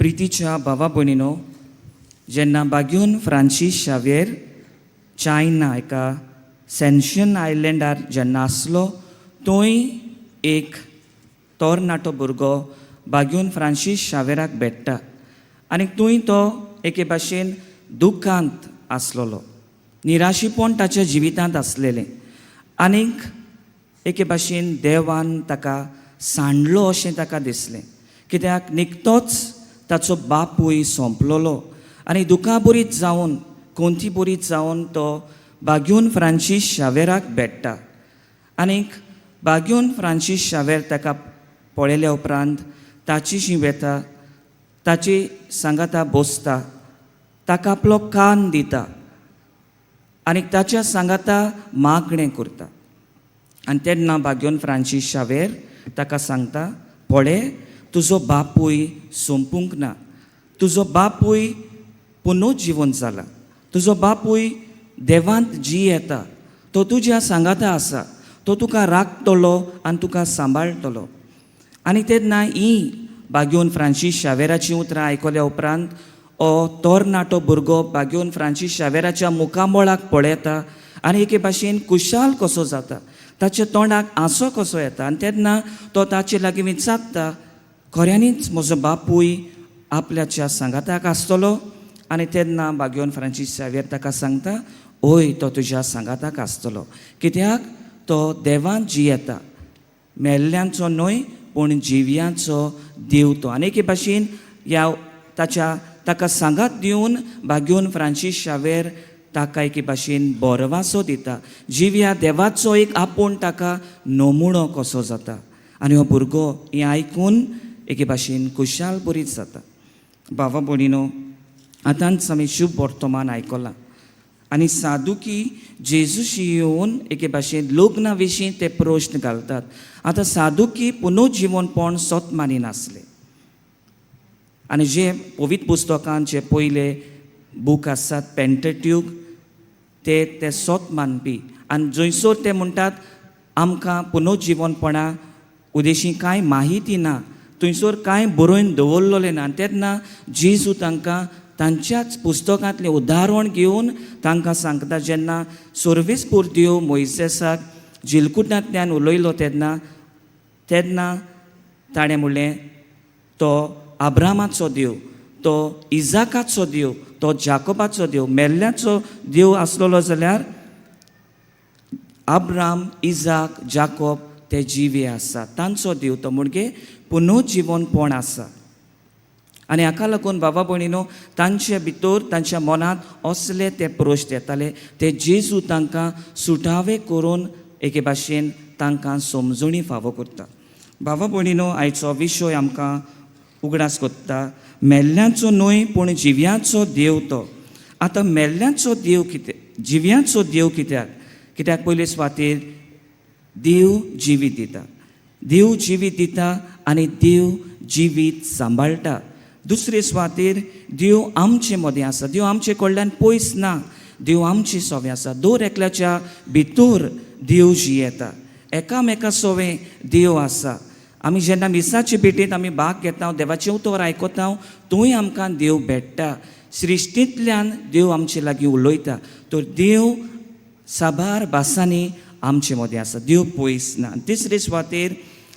प्रितीच्या भावा भयणीनो, जेन्ना बाग्यून Francis Xavier China एका सेन्शन आयलंडार जेन्ना आसलो, थंय एक तरणाटो भुरगो बाग्यून फ्रांसीस शाव्येराक भेट्टा आनी थंय तो एके भाशेन दुख्खांत आसलेलो, निराशीपण ताच्या जिवितांत आसलेलें आनीक एके भाशेन देवान ताका सांडलो अशें ताका दिसलें. कित्याक निकतोच ताचो बापूय सोंपलेलो आनी दुखाबरीत जावन कोंतीबरीत जावन तो बाग्यून फ्रांसीस शावेराक भेट्टा आनीक बाग्यून फ्रांसीस शावेर ताका पळयल्या उपरांत ताचीशी वेता, ताची सांगाता बसता, ताका आपलो कान दिता आनी ताच्या सांगाता मागणें करता. आनी तेन्ना बाग्योन फ्रांसीस शावेर ताका सांगता, पळय तुजो बापूय सोंपूंक ना, तुजो बापूय पुनोजिवन जाला, तुजो बापूय देवांत जी येता, तो तुज्या सांगाता आसा, तो तुका राखतलो आनी तुका सांबाळटलो. आनी तेन्ना ही बाग्योन फ्रांसीस शावेराचीं उतरां आयकल्या उपरांत हो तरणाटो भुरगो बाग्योन फ्रांसीस शावेराच्या मुखामळाक पळयता आनी एके भाशेन खुशाल कसो जाता, ताच्या तोंडाक हांसो कसो येता. आनी तेन्ना तो ताचे लागीं विचारता, खऱ्यांनीच म्हजो बापूय आपल्याच्या सांगाताक आसतलो? आनी तेन्ना बाग्योन फ्रांसीस शावेर ताका सांगता, ओय तो तुज्या सांगाताक आसतलो, कित्याक तो देवान जियेता, मेल्ल्यांचो न्हय पूण जिव्यांचो देव तो. आनी एके भाशेन ह्या ताच्या ताका सांगात दिवन बाग्योन फ्रांसीस शावेर ताका एके भाशेन बोरवासो दिता, जिव्या देवाचो एक आपूण ताका नमुणो कसो जाता. आनी हो भुरगो हें आयकून एके भाशेन खुशाल बरीच जाता. भावा भयणीनो, आतांच आमी शुभ वर्तमान आयकलां आनी सादुकी जेजूशी येवन एके भाशेन लग्ना विशीं ते प्रश्न घालतात. आतां सादुकी पुनोजिवनपण सत मानिनासले आनी जे पवित्र पुस्तकान जे पयले बूक आसात पेंटट्यूक ते ते सत मानपी आनी जंयसर ते म्हणटात आमकां पुनोजिवनपणा उदेशी कांय माहिती ना, थंयसर कांय बरोवन दवरलेलें ना. आनी तेन्ना जेजू तांकां तांच्याच पुस्तकांतलें उदाहरण घेवन तांकां सांगता, जेन्ना सर्वेस्पूर देव मोयसेसाक जिलकुटांतल्यान उलयलो तेन्ना तेन्ना ताणें म्हणलें, तो आब्रामाचो देव, तो इजाकाचो देव, तो जाकोबाचो देव. मेल्ल्याचो देव आसलेलो जाल्यार आब्राम, इजाक, जाकोब ते जिवे आसा, तांचो देव तो, म्हणजे पुनोजिवनपण आसा. आनी हाका लागून बाबा भयणीनो, तांचे भितर तांच्या मनांत असले ते प्रश्न येताले, ते जेजू तांकां सुटावे करून एके भाशेन तांकां समजणी फावो करता. बाबा भयणीनो, आयचो विशय आमकां उगडास कोत्ता, मेल्ल्यांचो न्हय पूण जिव्यांचो देव तो. आतां मेल्ल्यांचो देव कितें, जिव्यांचो देव कित्याक? कित्याक पयले सुवातेर देव जिवीत दिता, देव जिवीत दिता आनी देव जिवीत सांबाळटा. दुसरे सुवातेर देव आमचे मदें आसा, देव आमचे कडल्यान पयस ना, देव आमचे सोवें आसा. दर एकल्याच्या भितर देव जियेता, एकामेका सोवें देव आसा. आमी जेन्ना मिसाचे भेटेंत आमी भाग घेता, देवाचें उतर आयकता, थंय आमकां देव भेट्टा. सृश्टींतल्यान देव आमचे लागीं उलयता. तर देव साबार भासांनी आमचे मदें आसा, देव पयस ना. तिसरे सुवातेर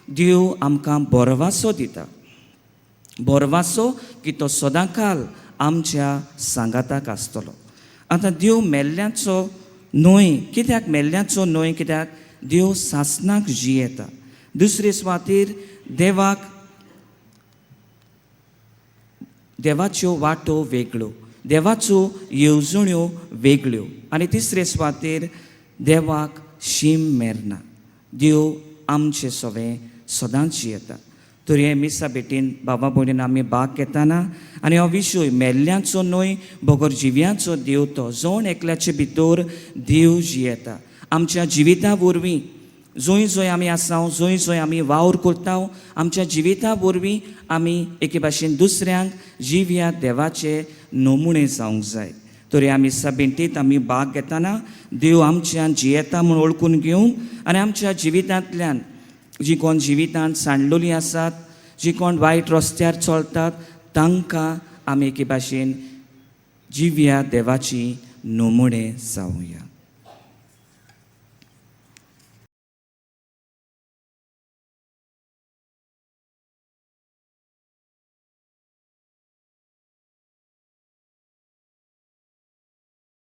देव आमकां बोरवासो दिता, बोरवासो की तो सदांकाल आमच्या सांगाताक आसतलो. आतां देव मेल्ल्याचो न्हय, कित्याक मेल्ल्याचो न्हय? कित्याक देव सासणाक जियेता. दुसरे सुवातेर देवाक देवाच्यो वाटो वेगळ्यो, देवाच्यो येवजण्यो वेगळ्यो. आनी तिसरे सुवातेर देवाक शीम मेरना, देव आमचे सोवें सदांच जियेता. तर हे मिसा भेटीन बाबा भयणीन आमी भाग घेताना आनी हो विशय मेल्ल्यांचो न्हय बगर जिव्यांचो देव तो, जण एकल्याचे भितर देव जियेता. आमच्या जिविता वरवीं जंय जंय आमी आसा, जंय जंय आमी वावर करता, आमच्या जिविता वरवीं आमी एके भाशेन दुसऱ्यांक जिव्या देवाचे नमुणे जावंक जाय. तर ह्या मिसा भेटींत आमी भाग घेताना देव आमच्यान जियेता म्हूण वळखून घेवंक आनी आमच्या जिवितांतल्यान जी कोण जिवितांत सांडलेलीं आसात, जी कोण वायट रस्त्यार चलतात, तांकां आमी एके भाशेन जिव्या देवाची नमुणे जावया.